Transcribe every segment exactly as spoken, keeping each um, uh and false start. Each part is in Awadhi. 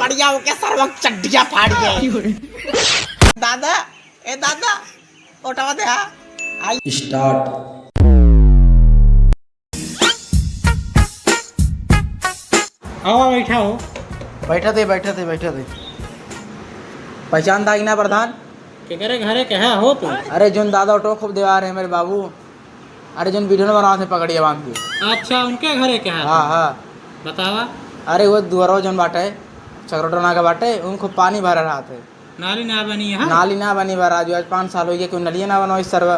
बढ़िया हो गया, सरवा चड्डिया फाड़ गए। दादा, ए दादा, उठावा दे, हाँ। आई। Start। आवा, बैठा हो। बैठा दे, बैठा दे, बैठा दे। पहचान दा कि ना प्रधान? केकरे घरे कहा हो तू? अरे, जोन दादा ऑटो खूब देवा रहे मेरे बाबू। अरे, जोन वीडियो न बनावत है पगड़िया बांध के। अच्छा, उनके घरे कहा? हाँ, हाँ। बतावा। अरे, वो दुआरो जोन बाटे, चकरोटो ना के बाटे, उन खूब पानी भरा रहत है। नाली ना बनी है? नाली ना बनी बा राजू, आज पाँच साल हो गया, क्यों नलिया ना बनवाई सरवा?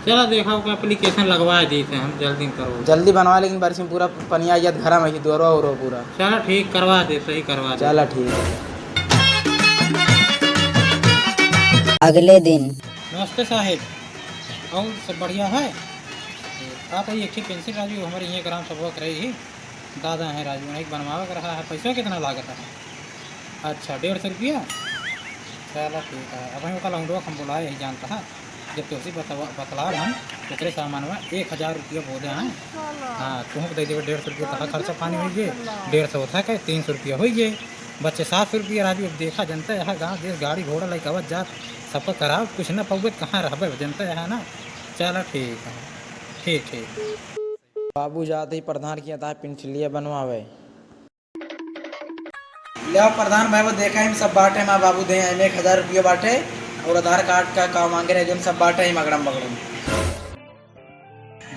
चला देखा, ओकर application लगवा देते हैं हम, जल्दी करो। जल्दी बनवा, लेकिन बरसी में पूरा पनिया आ जात घरा में, दुआरो उरो पूरा। चला ठीक, करवा दे, सही करवा दे। चला ठीक है। अगले दिन। नमस्ते साहेब, और सब बढ़िया है? आप एक ठे पेंसिल राजू हमारे यहाँ ग्राम सभा करे ही दादा हैं राजू, एक बनवावे के रहा है, पैसा कितना लागत है? अच्छा, डेढ़ सौ रुपया? चला ठीक है, अब हम ओका लौंडवा हम बुलाए ही जानता है, जब तो उसी बतवा-, बतलाब हम, ओकरे सामान में एक हजार रुपया बोले हैं। हाँ, तुहूँ के दे देबे डेढ़ सौ रुपया, तहा खर्चा पानी होई गे, डेढ़ सौ होता है, तीन सौ रुपया होई गे, बच्चे सात सौ रुपया राजू। अब देखा जनता है, गाँव देश गाड़ी घोड़ा लेके आवत जात, सबका कराओ, कुछ ना पाउबे, कहाँ रहबे जनता है ना। चला ठीक है, ठीक, ठीक। बाबू जात ही प्रधान किया ता पिनछलिया बनवावे। ले आओ प्रधान भाई, वो देखा हम सब बाटे, माँ बाबू दे हम एक हजार रुपया बाटे और आधार कार्ड का काम मांगे रहे, जोन सब बाटे ही मगड़म बगड़म।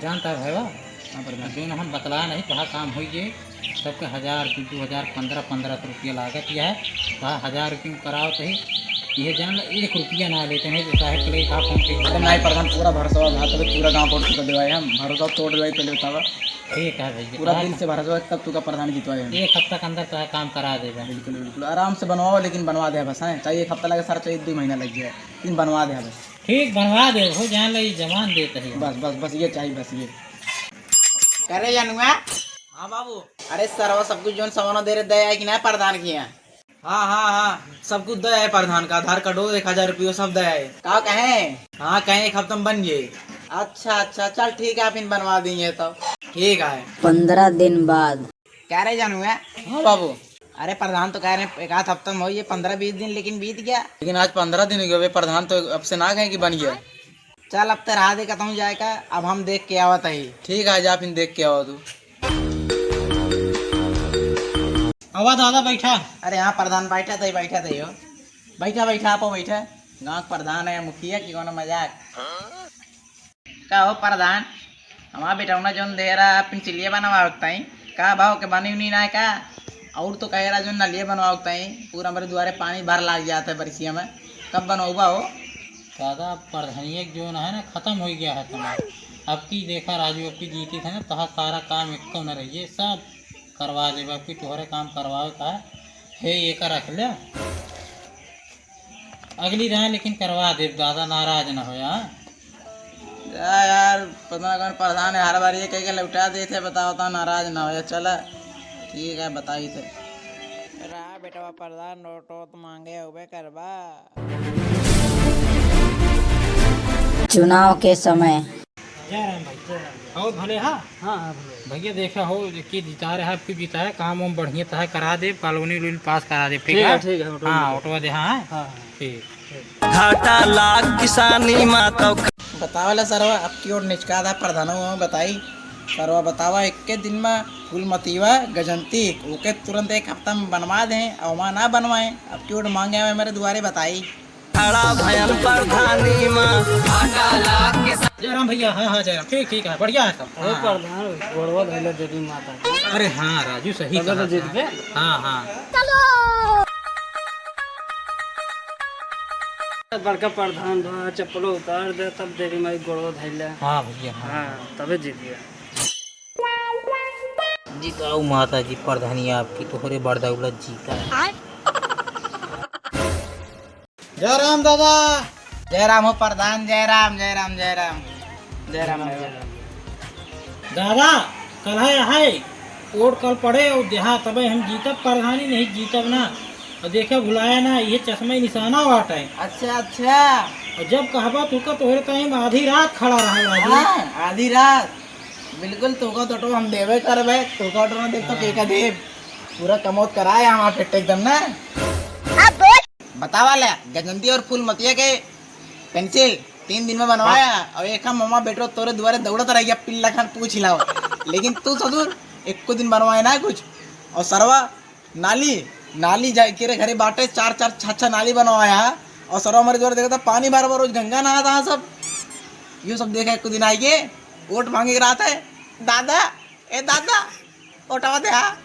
जानता है भाई, हाँ प्रधान, जोन हम बतला नहीं, कहा काम होई गे, सबके हजार, दो दो हजार, पन्द्रह पन्द्रह सौ रुपया लागत यह है, कहा हजार रुपया में कराओ तो ही, ये जान लो, एक रुपया ना लेते हैं, जो साहेब के लिए कहा फोन पे। अरे नहीं प्रधान, पूरा भरोसा बा, तबे पूरा गाँव वोट तुका देवाए हम, भरोसा तोड़ देवाए पहले बतावा। ठीक है भैया, पूरा कहा दिन से भरोसा बा, तब तुका प्रधान जितवाए हम। एक हफ्ता के अंदर तो है काम करा देगा। बिल्कुल, बिल्कुल, आराम से बनवाओ, लेकिन बनवा दे बस, हैं, चाहे एक हफ्ता लगे सर, चाहे दो महीना लग जाए, लेकिन बनवा दे बस। ठीक, बनवा दे, हो जान लो, ये जवान देते हैं। बस, बस, बस, ये चाहिए, बस ये। करे जानुआ? हाँ बाबू। अरे सरवा, सब कुछ जोन सामान दे रहे, दे आए कि ना प्रधान किया? हाँ, हाँ, हाँ, सब कुछ दे आए प्रधान का, आधार कार्डो, एक हजार रुपयो सब दे आए। का कहे? हाँ, कहे एक हफ्ता में बन जाए। अच्छा, अच्छा, चल ठीक है, फिर बनवा देंगे तो। ठीक है। पन्द्रह दिन बाद। क्या रे जानू है? हाँ बाबू। अरे प्रधान तो कह रहे हैं एक आध हफ्ता में हो, ये पन्द्रह बीस दिन लेकिन बीत गया। लेकिन आज पन्द्रह दिन हो गए, प्रधान तो अब से ना कहे कि बन गया। चल अब तो रहा दे कहता हूँ जाए का, अब हम देख के आवत है। ठीक है, जा फिर देख के आवा तू। आवा दादा, बैठा। अरे हाँ प्रधान, बैठा तई, बैठा तई हो। बैठा, बैठा, आपो बैठा। गाँव के प्रधान है, मुखिया की कोनो मजाक। का हो प्रधान, हमार बेटौना जोन दे रहा पिनचिलिया बनवावत ताई, का भाव के बनी उनी ना का? और तो कहे रहा जोन नलिया बनवावत ताई, पूरा हमरे दुआरे पानी भर लाग जात है बरसिया में, कब बनौबा हो? दादा, प्रधानिया के जोन है ना, खतम हो गया है तुम्हारा। अब की देखा राजू, अब की जीती थे ना, तहा सारा काम एको न रहिए, सब करवा देबा, अब की तोहरे काम करवावे का है, हे ये का रख ले। अगली राय लेकिन करवा देब दादा, नाराज न होया। जा यार, पता ना कौन प्रधान है, हर बार ये कह के लौटा देते, बताओ तो नाराज ना होया। चला ठीक है, बताई थे। रहा बेटवा प्रधान, नोट वोट मांगे होबे करबा। चुनाव के समय। जय राम भाई, जय राम। और भले हा? हाँ, हाँ, भले। भैया देखा हो कि जिता रहा है, अब की जिता है, काम वाम बढ़िया तहा करा दे, कॉलोनी वोलोनी पास करा दे, ठीक ठीक है? है, ठीक है, ऑटो हाँ, ले। ऑटो दे, हाँ, हाँ। हाँ, हाँ। ठीक। घाटा लाग किसानी मा तो। बतावा ला सरवा, अब की ओर निचका दा प्रधानो हो, बताई। सरवा बतावा, एक के दिन मा फूल मतीवा गजंती, ओके तुरंत एक हफ्ता में बनवा दे, और वहाँ ना बनवाए, अब की ओर मांगे आवे मेरे दुआरे, बताई। खड़ा भयन प्रधानी मा। जयराम भैया, हाँ, हाँ, जयराम, ठीक, ठीक है, बढ़िया है सब। अरे हाँ। प्रधान, गोड़वा धइले देवी माता के। अरे हाँ, राजू, सही तबे कहा तो जीत था। गए। हाँ, हाँ। बड़का प्रधान बा, चप्पलो उतार दे, तब देवी माई गोड़वा धइले। हाँ भैया, हाँ। हाँ, तबे जीत गया। जिताऊ माता जी, प्रधानिया आपकी, तोहरे बड़दौलत जीता। जय राम दादा। जय राम हो प्रधान, जय राम, जय राम, जय राम। जय राम, जय राम। दादा, कल है, है, वोट कल पड़े और देहा तबे हम जीतब प्रधानी, नहीं जीतब ना। और देखे भुलाया ना, ये चश्मा ही निशाना वाट है। अच्छा, अच्छा। और जब कहबा तू का तोहरे टाइम आधी रात खड़ा रहा राजू। हाँ, आधी रात। बिल्कुल, तू का तो हम देवे करबे, तू का तो ना देब तो के का देब। पूरा कमौत कराए हमार फिट एकदम ना। अब बोल। बतावा ले, गजंती और फूलमतिया के पेंसिल तीन दिन में बनवाया, और एक हम ममा बेटो तोरे दुआरे दौड़त रह गया, पिल्ला खान पूछ हिलाओ। लेकिन तू ससुर, एको दिन बनवाए ना कुछ। और सरवा, नाली, नाली जाए के रे घरे बाटे, चार चार छह छह नाली बनवाया है, और सरवा हमारे दुआरे देखता, पानी भर भर रोज गंगा नहाता है सब। यो सब देखा, एको दिन आई के वोट मांगे के रहता है, दादा, ए दादा, वोटवा दे, हाँ,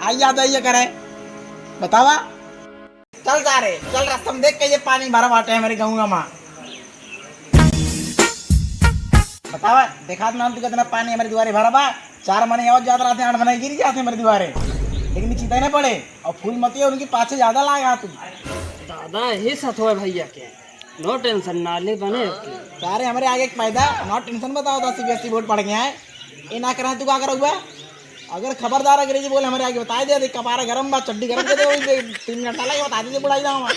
आई याद आई करे, बतावा। चल सारे, चल रस्ता में देख के ये पानी भरा बाटे हमारे गाँव में। बतावा, देखा ना तू कितना पानी हमारे दुआरे भरा बा। चार मने और जात रहते, आठ मने गिर जाते हमारे दुआरे, लेकिन चीता ही ना पड़े। और फूलमती है उनके पाछे ज्यादा लागा तू। दादा, यही साथ हुआ भैया के। No tension, नाली बने। सारे हमारे आगे एक पैदा, no tension बताओ, दस सीबीएसई बोर्ड पढ़ के आए। ये ना करा तू का करोगे? अगर खबरदार अंग्रेजी बोले हमारे आगे बताए दे, देख कपारा गरम बा, चड्डी गरम कर दे, वही दे, तीन घंटा लगे बता दीजिए बुढ़ाई जाऊँ।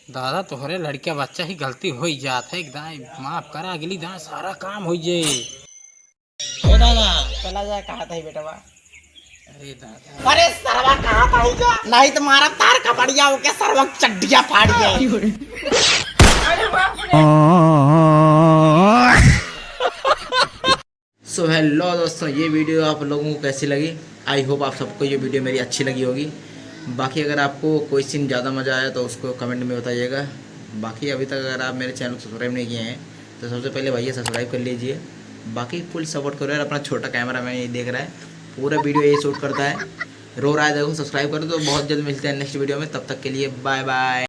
दादा, तोहरे लड़का बच्चा ही गलती हो ही जात है, एक दाई माफ करा, अगली दाई सारा काम हो जाए। ए दादा, चला जाए, कहा था ही बेटवा। अरे दादा। अरे सरवा, कहा था ही जा? नहीं तो मारा तार कपड़िया होके सरवा चड्डिया फाड़ जाए। So hello दोस्तों, ये वीडियो आप लोगों को कैसी लगी? I hope आप सबको ये वीडियो मेरी अच्छी लगी होगी। बाकी अगर आपको कोई सीन ज़्यादा मज़ा आया तो उसको कमेंट में बताइएगा। बाकी अभी तक अगर आप मेरे चैनल को सब्सक्राइब नहीं किए हैं तो सबसे पहले भैया सब्सक्राइब कर लीजिए। बाकी फुल सपोर्ट करो यार, अपना छोटा कैमरा मैन ये देख रहा है, पूरा वीडियो ये शूट करता है, रो रहा है, देखो सब्सक्राइब करो। तो बहुत जल्द मिलते हैं नेक्स्ट वीडियो में, तब तक के लिए बाय बाय।